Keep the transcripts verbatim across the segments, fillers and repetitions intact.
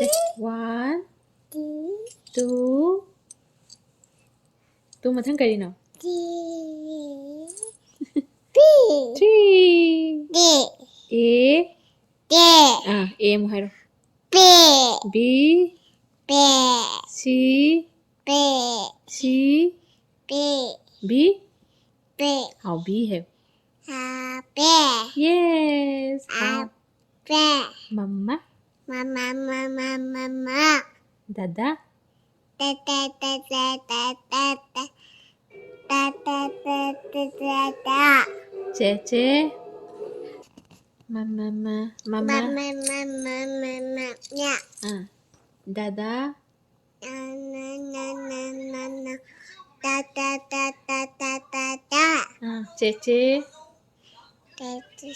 One, two, two ꯃꯊꯪ ꯀꯔꯤꯅꯣ? P. Three. P. A. P. Ah, A ꯑꯃꯨꯛ ꯍꯥꯏꯔꯣ. P. B. P. C. P. C. P. B. P. ꯍꯥꯎ, B ꯍꯦ. A. P. Yes. How. P. ꯃꯃꯥ. Mama, mama, mama. ꯗꯗꯥ. Da, da, da, da, da, da, da. Da, da, da, da, da, da. ꯆꯦꯆꯦ. ꯃꯃꯥ, ꯃꯃꯥ, ꯃꯃꯥ. Mama, mama, mama, ya. ꯑꯥ. ꯗꯗꯥ. Na, na, na, na, na, na. Da, da, da, da, da, da, da. ꯑꯥ. ꯆꯦꯆꯦ. Da, da,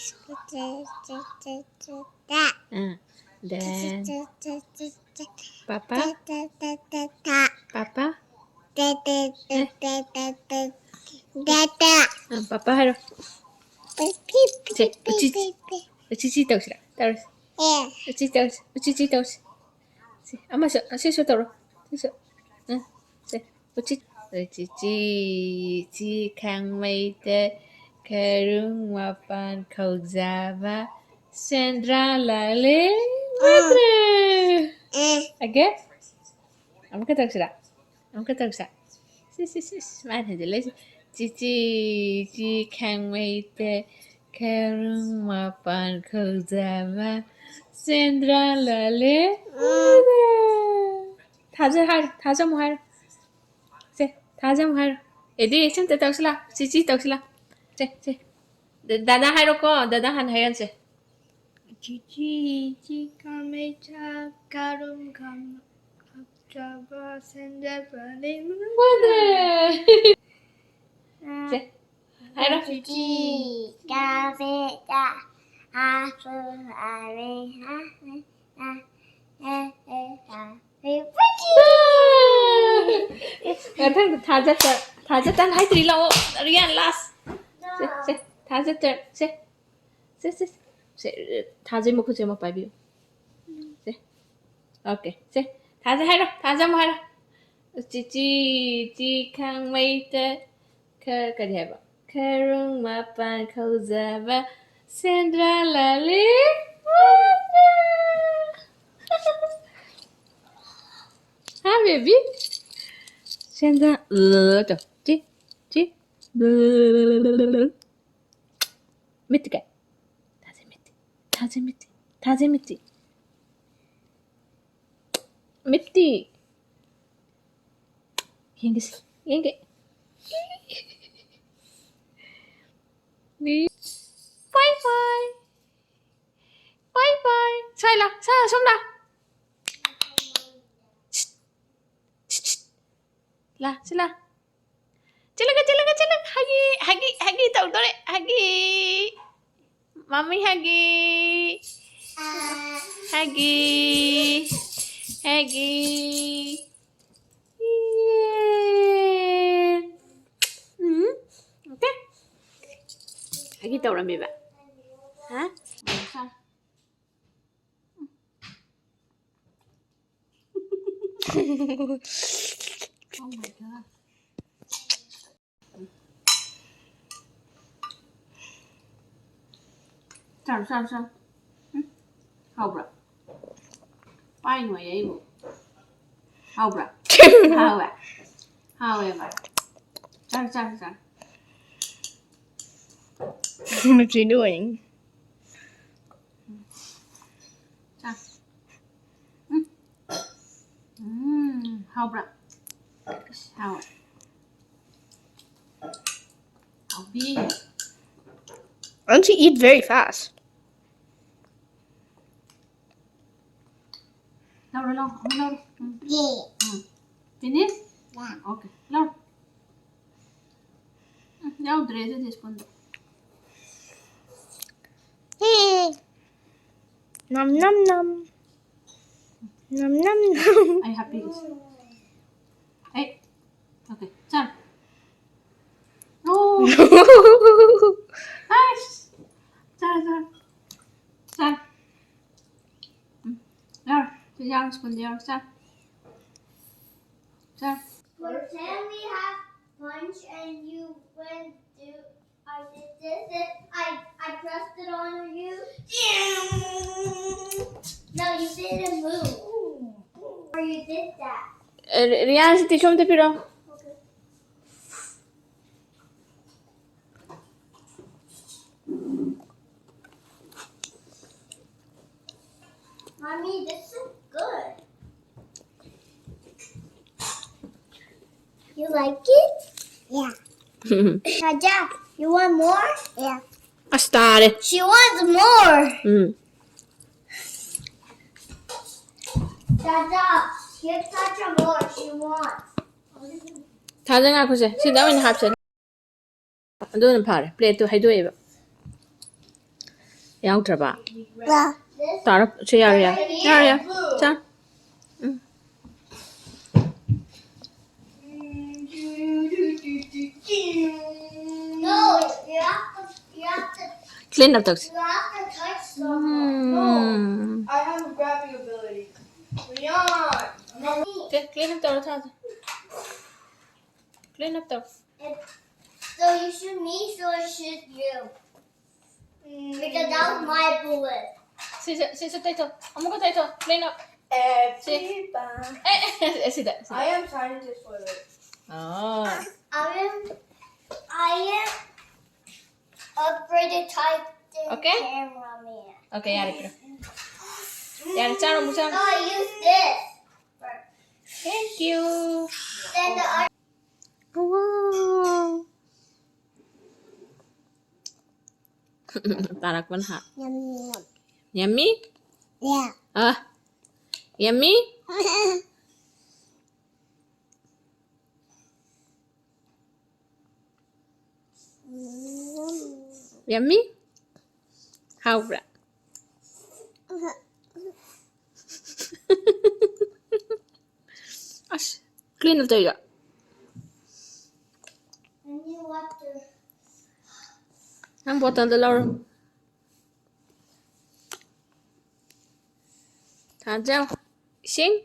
da, da, da, da, da. ꯑꯥ. Then. Da, da, da, da, da. Papa. Da, da, da, da, da. Papa. Da, da, da, da, da, da. Da, da. ꯑꯥ, papa ꯍꯥꯏꯔꯣ. Pi, pi, pi, ꯁꯦ, pi, ꯎꯆꯤ, pi, pi. ꯎꯆꯤꯆꯤ ꯇꯧꯁꯤꯔꯥ? ꯇꯧꯔꯁꯤ꯫ Eh. ꯎꯆꯤ ꯇꯧꯁꯤ, ꯎꯆꯤꯆꯤ ꯇꯧꯁꯤ꯫ ꯁꯤ, ꯑꯃꯁꯨ, ꯑꯁꯤꯁꯨ ꯇꯧꯔꯣ꯫ ꯁꯤꯁꯨ꯫ ꯎꯝ, ꯁꯦ, ꯎꯆꯤ, ꯎꯆꯤꯆꯤ, ꯎꯆꯤ ꯈꯥꯡꯃꯩꯗ, ꯈꯔꯨꯡ ꯃꯄꯥꯟ ꯈꯧꯖꯥꯕ, ꯁꯦꯟꯗ꯭ꯔꯥ ꯂꯥꯂꯦ, ꯃꯗ꯭ꯔꯦ꯫ Eh. Again? ꯑꯃꯨꯛꯀ ꯇꯧꯁꯤꯔꯥ? ꯑꯃꯨꯛꯀ ꯇꯧꯁꯦ꯫ ꯁꯤ, ꯁꯤ, ꯁꯤ, ꯁꯤ, ꯃꯥꯅ ꯍꯦꯟꯖꯤꯜꯂꯛꯏꯁꯦ꯫ ꯆꯤꯆꯤ, ꯆꯤ, ꯈꯥꯡꯃꯩꯗ, ꯈꯔꯨꯡ ꯃꯄꯥꯟ ꯈꯧꯖꯥꯕ, ꯁꯦꯟꯗ꯭ꯔꯥ ꯂꯥꯂꯦ, ꯃꯗ꯭ꯔꯦ꯫ ꯊꯥꯖ ꯍꯥꯏꯔꯣ, ꯊꯥꯖ ꯑꯃꯨꯛ ꯍꯥꯏꯔꯣ꯫ ꯁꯦ, ꯊꯥꯖ ꯑꯃꯨꯛ ꯍꯥꯏꯔꯣ꯫ ꯑꯦꯗꯤ, ꯁꯤ ꯑꯝꯇ ꯇꯧꯁꯤ ꯂꯥꯎ꯫ ꯆꯤꯆꯤ ꯇꯧꯁꯤ ꯂꯥꯎ꯫ ꯁꯦ, ꯁꯦ꯫ ꯗ-, ꯗꯥꯗꯥ ꯍꯥꯏꯔꯣꯀꯣ, ꯗꯥꯗꯥ ꯍꯥꯟꯅ ꯍꯥꯏꯔꯟꯁꯦ꯫ ꯆꯤꯆꯤ, ꯆꯤ, ꯈꯥꯃꯩ, ꯆꯥ, ꯀꯥꯔꯨꯝ, ꯈꯥꯝ, ꯈꯥꯝꯆꯥꯕ, ꯁꯦꯟꯗ꯭ꯔꯥ ꯂꯥꯂꯦ, ꯃꯗ꯭ꯔꯦ꯫ ꯁꯦ, ꯍꯥꯏꯔꯣ꯫ ꯆꯤꯆꯤ, ꯀꯥꯐꯤ, ꯆꯥ, ꯑꯥ, ꯐꯨ, ꯑꯥ, ꯔꯦ, ꯑꯥ, ꯑꯦ, ꯑꯥ, ꯑꯦ, ꯑꯦ, ꯑꯥ, ꯔꯦ, ꯄꯨꯆꯤ꯫ ꯃꯊꯪꯗ ꯊꯥꯖ turn, ꯊꯥꯖ turn ꯍꯥꯏꯗ꯭ꯔꯤ, ꯂꯥꯛꯑꯣ꯫ ꯔꯤꯌꯥꯟ last꯫ ꯁꯦ, ꯁꯦ, ꯊꯥꯖ turn, ꯁꯦ꯫ ꯁꯦ, ꯁꯦ, ꯁꯦ꯫ ꯁꯦ, ꯊꯥꯖꯩ ꯃꯈꯨꯠꯁꯦ ꯑꯃ ꯄꯥꯏꯕꯤꯌꯨ꯫ ꯁꯦ꯫ ꯑꯣꯀꯦ, ꯁꯦ, ꯊꯥꯖ ꯍꯥꯏꯔꯣ, ꯊꯥꯖ ꯑꯃꯨꯛ ꯍꯥꯏꯔꯣ꯫ ꯎꯆꯤ ꯆꯤ ꯆꯤ ꯈꯥꯡꯃꯩꯇ ꯈ-, ꯀꯔꯤ ꯍꯥꯏꯕ? ꯈꯔꯨꯡ ꯃꯄꯥꯟ ꯈꯧꯖꯕ ꯁꯦꯟꯗ꯭ꯔꯥ ꯂꯥꯂꯤ꯫ ꯍꯥ, ꯕꯦꯕꯤ? ꯁꯦꯟꯗ꯭ꯔꯥ, ꯂ-, ꯇꯧ꯫ ꯆꯤ, ꯆꯤ꯫ ꯃꯤꯠꯇꯤ ꯀꯥꯏ? ꯊꯥꯖꯩ ꯃꯤꯠꯇꯤ, ꯊꯥꯖꯩ ꯃꯤꯠꯇꯤ, ꯊꯥꯖꯩ ꯃꯤꯠꯇꯤ꯫ ꯃꯤꯠꯇꯤ꯫ ꯌꯦꯡꯒꯦꯁꯤ, ꯌꯦꯡꯒꯦ꯫ ꯄꯥꯏ ꯄꯥꯏ꯫ ꯄꯥꯏ ꯄꯥꯏ꯫ ꯁ꯭ꯋꯥꯏ ꯂꯥ, ꯁ꯭ꯋꯥꯏ ꯂꯥ, ꯁꯣꯝ ꯂꯥ꯫ ꯁꯤꯠ꯫ ꯁꯤꯠ, ꯁꯤꯠ꯫ ꯂꯥ, ꯁꯤ ꯂꯥ꯫ ꯆꯦꯜꯂꯒ, ꯆꯦꯜꯂꯒ, ꯆꯦꯜꯂꯒ꯫ ꯍꯒꯤ, ꯍꯒꯤ, ꯍꯒꯤ ꯇꯧꯗꯣꯔꯦ꯫ ꯍꯒꯤ꯫ ꯃꯃꯤ ꯍꯒꯤ꯫ ꯍꯒꯤ꯫ ꯍꯒꯤ꯫ ꯌꯦ꯫ ꯎꯝ꯫ ꯑꯣꯀꯦ꯫ ꯍꯒꯤ ꯇꯧꯔꯝꯃꯦꯕ꯫ ꯍꯥ? Oh my God. ꯆꯥꯔꯣ, ꯆꯥꯔꯣ, ꯆꯥꯔꯣ꯫ ꯎꯝ, ꯍꯥꯎꯕ꯭ꯔꯥ? ꯄꯥꯏ ꯅꯣꯏ ꯑꯩꯕꯨ꯫ ꯍꯥꯎꯕ꯭ꯔꯥ? ꯍꯥꯎꯋꯦ? ꯍꯥꯎꯋꯦꯕ꯫ ꯆꯥꯔꯣ, ꯆꯥꯔꯣ, ꯆꯥꯔꯣ꯫ What you doing? ꯆꯥ꯫ ꯎꯝ꯫ ꯎꯝ, ꯍꯥꯎꯕ꯭ꯔꯥ? ꯑꯁ, ꯍꯥꯎꯋꯦ꯫ ꯍꯥꯎꯕꯤ꯫ And she eat very fast. ꯂꯧꯔꯣ, ꯂꯧꯔꯣ, ꯑꯃꯨꯛ ꯂꯧꯔꯣ꯫ ꯎꯝ꯫ ꯎꯝ꯫ Finish? Okay, ꯂꯧꯔꯣ꯫ ꯎꯝ, ꯌꯥꯎꯗ꯭ꯔꯦ ꯑꯗꯨꯗꯤ spoonꯗꯣ꯫ Nom nom nom. Nom nom nom. ꯑꯩ ꯍꯥꯞꯄꯤꯒꯦꯁꯦ꯫ ꯑꯩ, okay, ꯆꯥꯔꯣ꯫ ꯑꯣ꯫ ꯑꯁ꯫ ꯆꯥꯔꯣ, ꯆꯥꯔꯣ꯫ ꯆꯥꯔꯣ꯫ ꯎꯝ, ꯆꯥꯔꯣ꯫ ꯌꯥꯎꯔꯣ, ꯁ꯭ꯀꯨꯜꯗ ꯌꯥꯎꯔꯣ, ꯆꯥ꯫ ꯆꯥ꯫ Pretend we have punch and you went to, I did this and I, I pressed it on you. No, you didn't move. Or you did that. ꯑꯦ, ꯔꯤ-, ꯔꯤꯌꯥꯟ, ꯁꯤ ꯇꯤꯁꯨ ꯑꯝꯇ ꯄꯤꯔꯣ꯫ Mommy, this is good. You like it? Yeah. Jaja, you want more? Yeah. ꯑꯁ, ꯇꯥꯔꯦ꯫ She wants more. Um. Jaja, give Jaja more. She wants. ꯊꯥꯖ, ꯉꯥꯏꯈꯣꯁꯦ꯫ ꯁꯤꯗ ꯑꯣꯏꯅ ꯍꯥꯞꯁꯦ꯫ ꯑꯗꯨꯅ ꯐꯔꯦ꯫ ꯄ꯭ꯂꯦꯠꯇꯨ ꯍꯩꯗꯣꯛꯑꯦꯕ꯫ ꯌꯥꯎꯗ꯭ꯔꯕ? ꯌꯥ꯫ ꯇꯥꯔꯣ꯫ ꯁꯤ ꯌꯥꯔꯦ, ꯌꯥꯔꯦ꯫ ꯌꯥꯔꯦ, ꯌꯥꯔꯦ꯫ ꯆꯥ꯫ ꯎꯝ꯫ No, you have to, you have to Clean up ꯇꯧꯁꯤ꯫ You have to touch someone. Um. I have a grabbing ability. Leon! Say, clean up ꯇꯧꯔꯣ, ꯊꯥꯁꯦ꯫ Clean up ꯇꯧꯔꯣ꯫ So you shoot me, so I shoot you. Because that was my bullet. ꯁꯤꯁꯦ, ꯁꯤꯁꯦ ꯇꯩꯊꯣꯛ꯫ ꯑꯃꯨꯛꯀ ꯇꯩꯊꯣꯛ꯫ Clean up. ꯁꯤ꯫ Everybody. ꯑꯦ, ꯑꯦ, ꯑꯦ, ꯁꯤꯗ, ꯁꯤꯗ꯫ I am scientist for this. ꯑꯣ꯫ I am, I am upgraded type in Okay. Cameraman. Okay, ꯌꯥꯔꯦ, ꯄꯤꯔꯣ꯫ ꯌꯥꯔꯦ, ꯆꯥꯔꯣ, ꯑꯃꯨꯛ ꯆꯥꯔꯣ꯫ No, I use this. Thank you. Then the other Wow. ꯇꯥꯔꯛꯄꯅ ꯍꯥ꯫ Yum, yum. Yummy? Yeah. ꯑ, yummy? Yummy? ꯍꯥꯎꯕ꯭ꯔꯥ? ꯑꯁ, clean up ꯇꯧꯔꯤꯔꯣ? I need water. ꯅꯪ ꯕꯣꯇꯜꯗ ꯂꯧꯔꯣ꯫ ꯊꯥꯖꯧ꯫ Ching?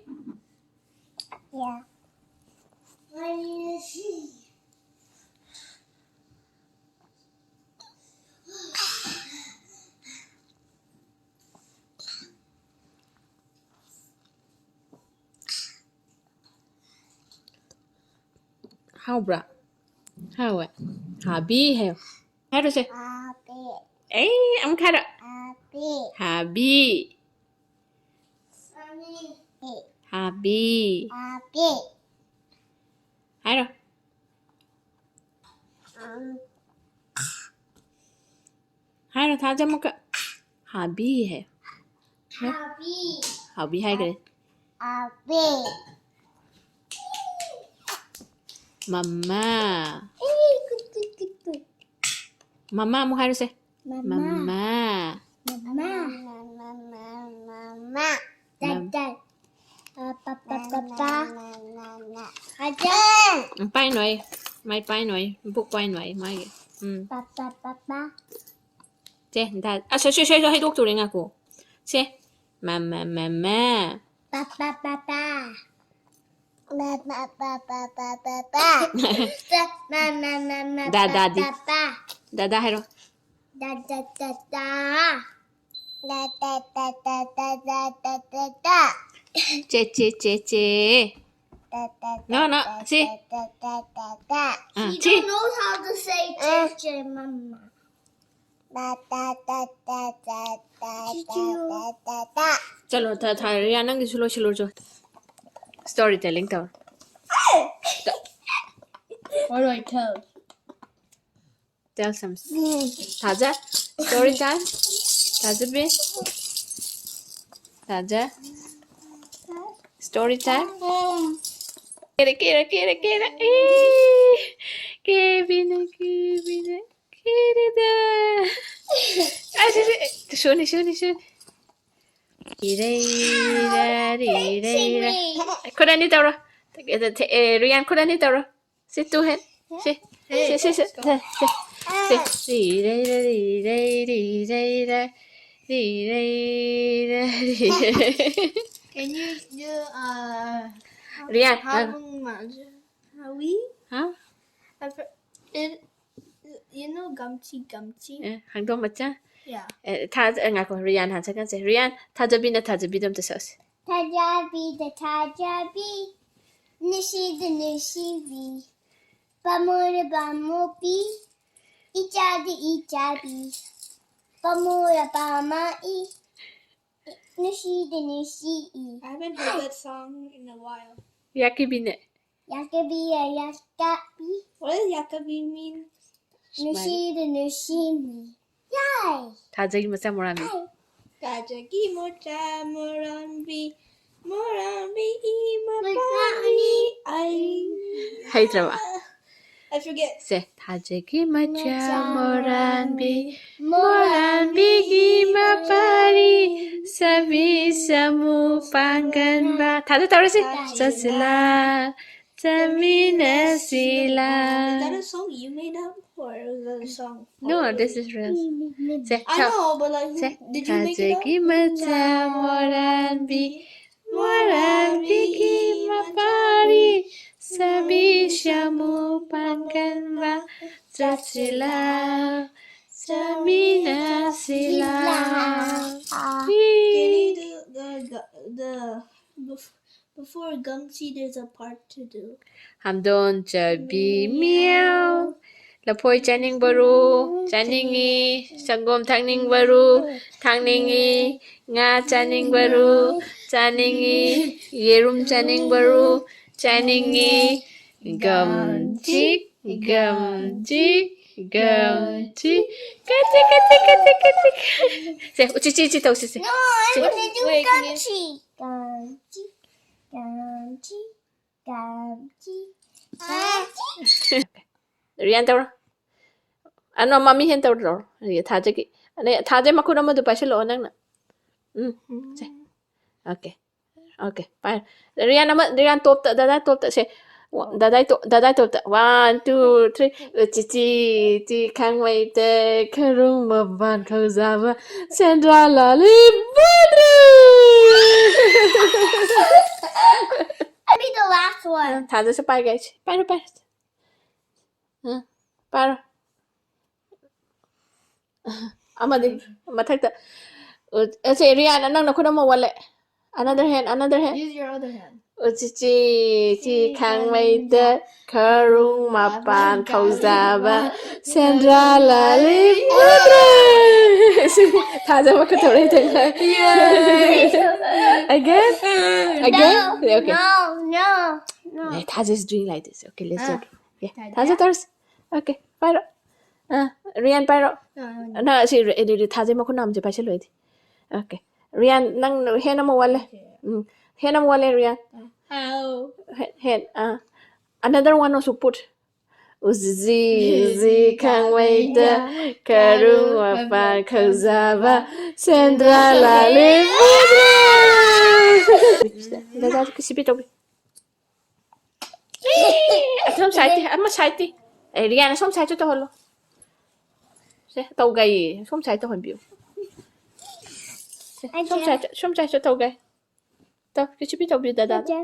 ꯍꯥꯎꯕ꯭ꯔꯥ? ꯍꯥꯎꯋꯦ꯫ ꯍꯥꯕꯤ ꯍꯥꯏꯌꯣ꯫ ꯍꯥꯏꯔꯣꯁꯦ꯫ ꯍꯥꯕꯤ꯫ ꯑꯩ ꯑꯃꯨꯛ ꯍꯥꯏꯔꯣ꯫ ꯍꯥꯕꯤ꯫ ꯍꯥꯕꯤ꯫ ꯍꯥꯕꯤ꯫ ꯍꯥꯕꯤ꯫ ꯍꯥꯏꯔꯣ꯫ ꯎꯝ꯫ ꯍꯥꯏꯔꯣ ꯊꯥꯖ ꯑꯃꯨꯛꯀ꯫ ꯍꯥꯕꯤ ꯍꯥꯏ꯫ ꯍꯥꯕꯤ꯫ ꯍꯥꯕꯤ ꯍꯥꯏꯈ꯭ꯔꯦ꯫ ꯍꯥꯕꯤ꯫ ꯃꯃꯥ꯫ ꯏ, ꯀꯨꯠ, ꯀꯨꯠ, ꯀꯨꯠ, ꯀꯨꯠ꯫ ꯃꯃꯥ ꯑꯃꯨꯛ ꯍꯥꯏꯔꯨꯁꯦ꯫ ꯃꯃꯥ꯫ ꯃꯃꯥ꯫ ꯃꯃꯥ꯫ ꯃꯃꯥ꯫ ꯃꯃꯥ꯫ ꯗꯥ, ꯃꯝ-, ꯗꯥ꯫ ꯑ, ꯄ, ꯄ, ꯄ, ꯄ꯫ ꯍꯥꯏꯖ꯫ ꯎꯝ, ꯄꯥꯏ ꯅꯣꯏ꯫ ꯃꯥꯏ ꯄꯥꯏ ꯅꯣꯏ꯫ ꯕꯨꯛ ꯄꯥꯏ ꯅꯣꯏ ꯃꯥꯒꯤ꯫ ꯎꯝ꯫ ꯄ, ꯄ, ꯄ, ꯄ꯫ ꯁꯦ, ꯗꯥ-, ꯑꯁ, ꯁꯦ, ꯁꯦ, ꯁꯦ, ꯍꯩꯗꯣꯛꯇꯣꯔꯦ, ꯉꯥꯏꯈꯣ꯫ ꯁꯦ, ꯃ, ꯃ, ꯃ, ꯃ꯫ ꯄ, ꯄ, ꯄ, ꯄ꯫ ꯄ, ꯄ, ꯄ, ꯄ, ꯄ, ꯄ꯫ ꯃ, ꯃ, ꯃ, ꯃ, ꯗꯥ, ꯄ, ꯗꯥꯗꯤ꯫ ꯄ, ꯄ꯫ ꯗꯥꯗꯥ ꯍꯥꯏꯔꯣ꯫ ꯗꯥ, ꯗꯥ, ꯗꯥ, ꯗꯥ꯫ ꯗꯥ, ꯗꯥ, ꯗꯥ, ꯗꯥ꯫ ꯆꯦ, ꯆꯦ, ꯆꯦ, ꯆꯦ꯫ ꯗꯥ, ꯗꯥ, ꯅꯣ, ꯅꯣ, ꯗꯥ, ꯁꯤ꯫ ꯗꯥ, ꯗꯥ, ꯗꯥ, ꯗꯥ꯫ ꯑꯥ, She ꯁꯤ꯫ Don't know how to say ꯆꯦ, ꯆꯦ, ꯃꯃꯥ꯫ ꯆꯠꯂꯣ, ꯊ-, ꯊ-, ꯔꯤꯌꯥ, ꯅꯪꯒꯤꯁꯨ ꯂꯣꯏꯁꯤꯜꯂꯨꯔꯣ ꯆꯣ꯫ Story telling ꯇꯧꯔꯣ꯫ What do I tell? Tell some. ꯊꯥꯖ, story time. ꯊꯥꯖꯕꯤ꯫ ꯊꯥꯖ꯫ Story time. ꯀꯦꯔꯦ, ꯀꯦꯔꯦ, ꯀꯦꯔꯦ, ꯀꯦꯔꯦ꯫ ꯑꯦ, ꯀꯦꯕꯤꯅꯦ, ꯀꯦꯕꯤꯅꯦ꯫ ꯀꯦꯔꯦꯗ꯫ ꯑꯁ, ꯑꯁ, ꯑꯁ, ꯁꯨꯅꯤ, ꯁꯨꯅꯤ, ꯁꯨꯅꯤ꯫ ꯏꯔꯩ, ꯔꯥ, ꯔꯤ, ꯔꯩ, ꯔꯥ꯫ ꯈꯨꯠ ꯑꯅꯤ ꯇꯧꯔꯣ꯫ ꯑꯦ, ꯔꯤꯌꯥꯟ, ꯈꯨꯠ ꯑꯅꯤ ꯇꯧꯔꯣ꯫ ꯁꯤ two hand꯫ ꯁꯤ, ꯁꯤ, ꯁꯤ, ꯁꯤ, ꯁꯤ, ꯁꯤ꯫ ꯔꯤ, ꯔꯩ, ꯔꯥ, ꯔꯤ, ꯔꯩ, ꯔꯤ, ꯔꯩ, ꯔꯥ꯫ ꯔꯤ, ꯔꯩ, ꯔꯥ, ꯔꯤ, ꯔꯩ꯫ And you, you, uh, Rian, how uh, long was it? Are we? Huh? I for- it, you know, gamchi, gamchi. Eh, ꯍꯪꯗꯣꯡ ꯃꯆꯥ. Yeah. Eh, ꯊꯥ ꯑꯦ, ꯉꯥꯏꯈꯣ, ꯔꯤꯌꯥꯟ ꯍꯥꯟꯅ ꯆꯠꯀꯟꯁꯦ. ꯔꯤꯌꯥꯟ, ꯊꯥꯖꯕꯤꯅ ꯊꯥꯖꯕꯤꯗꯣ ꯑꯝꯇ ꯁꯛꯑꯁꯦ. ꯊꯥꯖꯕꯤꯗ ꯊꯥꯖꯕꯤ, ꯅꯨꯡꯁꯤꯗ ꯅꯨꯡꯁꯤꯕꯤ, ꯄꯥꯝꯃꯨꯔ ꯄꯥꯝꯃꯨꯕꯤ, ꯏꯆꯥꯗ ꯏꯆꯥꯕꯤ, ꯄꯥꯝꯃꯨꯔ ꯄꯥꯝꯃꯛꯏ, ꯅꯨꯡꯁꯤꯗ ꯅꯨꯡꯁꯤꯏ꯫ I haven't heard that song in a while. ꯌꯥꯛꯀꯤꯕꯤꯅꯦ. ꯌꯥꯀꯕꯤꯌ ꯌꯥꯀꯕꯤ, What does yakabi mean? ꯅꯨꯡꯁꯤꯗ ꯅꯨꯡꯁꯤꯃꯤ꯫ ꯌꯥꯏ! ꯊꯥꯖꯒꯤ ꯃꯆꯥ ꯃꯣꯔꯥꯝꯕꯤ. Tajagi mocha morambi, morambi ima pani ai. ꯍꯩꯇ꯭ꯔꯕ? I forget. ꯁꯦ, ꯊꯥꯖꯒꯤ ꯃꯆꯥ ꯃꯣꯔꯥꯟꯕꯤ, ꯃꯣꯔꯥꯟꯕꯤꯒꯤ ꯃꯄꯥꯔꯤ, ꯁꯥꯕꯤ ꯁꯥꯃꯨ ꯄꯥꯡꯒꯟꯕ. ꯊꯥꯖ ꯇꯧꯔꯁꯤ. ꯆꯠꯁꯤꯂꯥ, ꯆꯠꯃꯤꯟꯅꯁꯤꯂꯥ. Is that a song you made up or is that a song? No, this is real. Say, I ꯆꯥꯎ. Know, but like, say, who- did you make it up? ꯊꯥꯖꯒꯤ ꯃꯆꯥ ꯃꯣꯔꯥꯟꯕꯤ, ꯃꯣꯔꯥꯟꯕꯤꯒꯤ ꯃꯄꯥꯔꯤ, ꯁꯥꯕꯤ ꯁꯥꯃꯨ ꯄꯥꯡꯒꯟꯕ, ꯆꯠꯁꯤꯂꯥ, ꯆꯠꯃꯤꯟꯅꯁꯤꯂꯥ. Can you do the, the, the bef- before Gumsy, there's a part to do. ꯍꯥꯝꯗꯣꯟ ꯆꯥꯕꯤ ꯃꯤꯌꯥꯎ. ꯂꯐꯣꯏ ꯆꯥꯅꯤꯡꯕꯔꯣ? ꯆꯥꯅꯤꯡꯉꯤ. ꯁꯪꯒꯣꯝ ꯊꯛꯅꯤꯡꯕꯔꯣ? ꯊꯛꯅꯤꯡꯉꯤ. ꯉꯥ ꯆꯥꯅꯤꯡꯕꯔꯣ? ꯆꯥꯅꯤꯡꯉꯤ. ꯌꯦꯔꯨꯝ ꯆꯥꯅꯤꯡꯕꯔꯣ? ꯆꯥꯅꯤꯡꯉꯤ. ꯒꯝꯆꯤꯛ, ꯒꯝꯆꯤꯛ, ꯒꯝꯆꯤꯛ. ꯀꯆꯤꯛ, ꯀꯆꯤꯛ, ꯀꯆꯤꯛ, ꯀꯆꯤꯛ. ꯁꯦ, ꯎꯆꯤ, ꯆꯤ, ꯆꯤ ꯇꯧꯁꯤ, ꯁꯦ. No, I want to do Wait, can you- Gumsy. Gumsy, Gumsy, Gumsy, Gumsy. ꯔꯤꯌꯥꯟ ꯇꯧꯔꯣ. ꯑꯅꯣ, ꯃꯃꯤ ꯍꯦꯟ ꯇꯧꯔꯣ. ꯑꯩ ꯊꯥꯖꯒꯤ. ꯑꯅꯦ, ꯊꯥꯖꯩ ꯃꯈꯨꯠ ꯑꯃꯗꯣ ꯄꯥꯏꯁꯤꯜꯂꯛꯑꯣ ꯅꯪꯅ. ꯎꯝ, ꯁꯦ. ꯑꯣꯀꯦ. ꯑꯣꯀꯦ, ꯄꯥꯏ. ꯔꯤꯌꯥꯟ ꯑꯃ, ꯔꯤꯌꯥꯟ ꯇꯣꯞꯇ, ꯗꯗꯥ ꯇꯣꯞꯇ, ꯁꯦ. ꯗꯗꯥꯏ ꯇꯣ-, ꯗꯗꯥꯏ ꯇꯣꯞꯇ. One, two, three. ꯆꯤꯆꯤ, ꯆꯤ ꯈꯥꯡꯃꯩꯇꯩ, ꯈꯔꯨꯡ ꯃꯄꯥꯟ ꯈꯧꯖꯥꯕ, ꯁꯦꯟꯗ꯭ꯔꯥ ꯂꯥꯂꯤ ꯕꯗ꯭ꯔꯤ꯫ ꯊꯥꯖꯁꯨ ꯄꯥꯏꯒꯦ ꯑꯩꯁꯦ꯫ ꯄꯥꯏꯔꯣ, ꯄꯥꯏꯔꯣ꯫ ꯑ, ꯄꯥꯏꯔꯣ꯫ ꯑꯃꯗꯤ ꯃꯊꯛꯇ꯫ ꯑ, ꯑꯁꯦ, ꯔꯤꯌꯥꯟ, ꯅꯪ ꯅꯈꯨꯠ ꯑꯃ ꯋꯥꯠꯂꯦ꯫ Another hand, another hand. Use your other hand. ꯎꯆꯤꯆꯤ, ꯆꯤ ꯈꯥꯡꯃꯩꯗ, ꯈꯔꯨꯡ ꯃꯄꯥꯟ ꯈꯧꯖꯥꯕ, ꯁꯦꯟꯗ꯭ꯔꯥ ꯂꯥꯂꯤ ꯃꯨꯗ꯭ꯔꯥ꯫ ꯊꯥꯖꯕ ꯀꯩꯗꯧꯔꯦ ꯇꯧꯔꯦ꯫ Again? Again? No, okay. No, no, no. Hey, Taja is doing like this. Okay, let's do it. Yeah, Taja. Taja, Taurus. Okay, ꯄꯥꯏꯔꯣ꯫ Ah, ꯔꯤꯌꯥꯟ ꯄꯥꯏꯔꯣ꯫ No, no, no. ꯅꯪ ꯑꯁꯤ ꯔꯤ-, ꯔꯤ-, ꯔꯤ-, ꯊꯥꯖꯩ ꯃꯈꯨꯠ ꯅꯥꯝꯁꯦ ꯄꯥꯏꯁꯜꯂꯣ ꯑꯩꯗꯤ꯫ Okay. ꯔꯤꯌꯥꯟ, ꯅꯪ hand ꯑꯃ ꯋꯥꯠꯂꯦ꯫ Okay. ꯎꯝ, hand ꯑꯃ ꯋꯥꯠꯂꯦ, ꯔꯤꯌꯥꯟ꯫ How? Hand, hand, ah. Another one also put. ꯎꯖꯤ, ꯎꯖꯤ, ꯈꯥꯡꯃꯩꯗ, ꯈꯔꯨꯡ ꯃꯄꯥꯟ ꯈꯧꯖꯥꯕ, ꯁꯦꯟꯗ꯭ꯔꯥ ꯂꯥꯂꯤ ꯃꯨꯗ꯭ꯔꯥ꯫ ꯗꯥꯗꯥ, ꯁꯤꯕꯤ ꯇꯧꯕꯤ꯫ ꯑꯁꯣꯝ side ꯇꯤ, ꯑꯃ side ꯇꯤ꯫ ꯑꯦ, ꯔꯤꯌꯥꯟ, ꯑꯁꯣꯝ side ꯇ ꯇꯧꯍꯜꯂꯣ꯫ ꯁꯦ, ꯇꯧꯒꯥꯏꯌꯦ꯫ ꯁꯣꯝ side ꯇꯧꯍꯟꯕꯤꯌꯨ꯫ ꯁꯦ, ꯁꯣꯝ side ꯇ, ꯁꯣꯝ side ꯇ ꯇꯧꯒꯥꯏ꯫ ꯇꯧ, ꯁꯤꯕꯤ ꯇꯧꯕꯤꯌꯨ, ꯗꯥꯗꯥꯗ꯫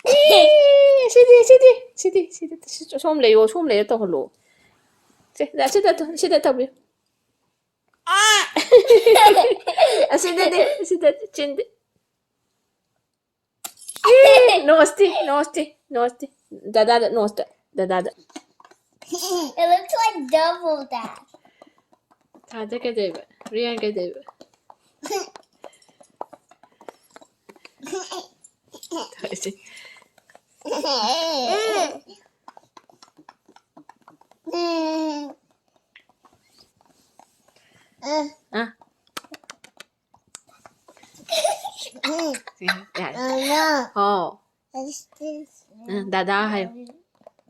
ꯑꯦ, ꯁꯤꯗꯤ, ꯁꯤꯗꯤ, ꯁꯤꯗꯤ, ꯁꯤꯗꯤ, ꯁꯤ-, ꯁꯣꯝ ꯂꯩꯌꯣ, ꯁꯣꯝ ꯂꯩꯌꯣ ꯇꯧꯍꯜꯂꯣ꯫ ꯁꯦ, ꯑꯁꯤꯗ, ꯑꯁꯤꯗ ꯇꯧꯕꯤꯌꯨ꯫ ꯑꯁꯤꯗꯗꯤ, ꯑꯁꯤꯗꯗꯤ, ꯆꯤꯟꯗꯤ꯫ ꯑꯦ, nose ꯇꯤ, nose ꯇꯤ, nose ꯇꯤ꯫ ꯗꯥꯗꯥꯗ, nose ꯇ, ꯗꯥꯗꯥꯗ꯫ It looks like double that. ꯊꯥꯖ ꯀꯩꯗꯧꯕ? ꯔꯤꯌꯥꯟ ꯀꯩꯗꯧꯕ? ꯇꯧꯔꯤꯁꯦ꯫ ꯑ꯫ ꯁꯤ, ꯌꯥꯔꯦ꯫ ꯍꯥꯎ꯫ ꯎꯝ, ꯗꯥꯗꯥ ꯍꯥꯏꯌꯨ꯫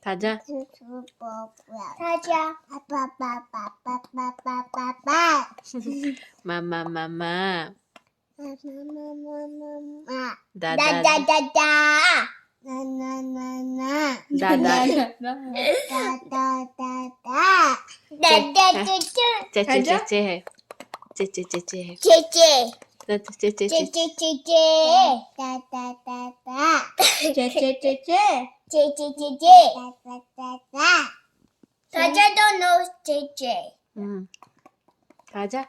ꯊꯥꯖ꯫ ꯊꯥꯖ꯫ ꯃꯃꯥ, ꯃꯃꯥ꯫ ꯗꯥꯗꯥ꯫ ꯗꯥꯗꯥ꯫ ꯗꯥꯗꯥ꯫ ꯆꯦ, ꯆꯦ, ꯆꯦ ꯍꯥꯏꯌꯨ꯫ ꯆꯦ, ꯆꯦ, ꯆꯦ ꯆꯦ꯫ ꯆꯦ꯫ 다, 다, 제, 제, 제, 제, 제, 제, 제. 제, 제, 제, 제. 제, 제, 제, 제. 다, 다, 다, 다. 다자도 no 제, 제. 음. 가자.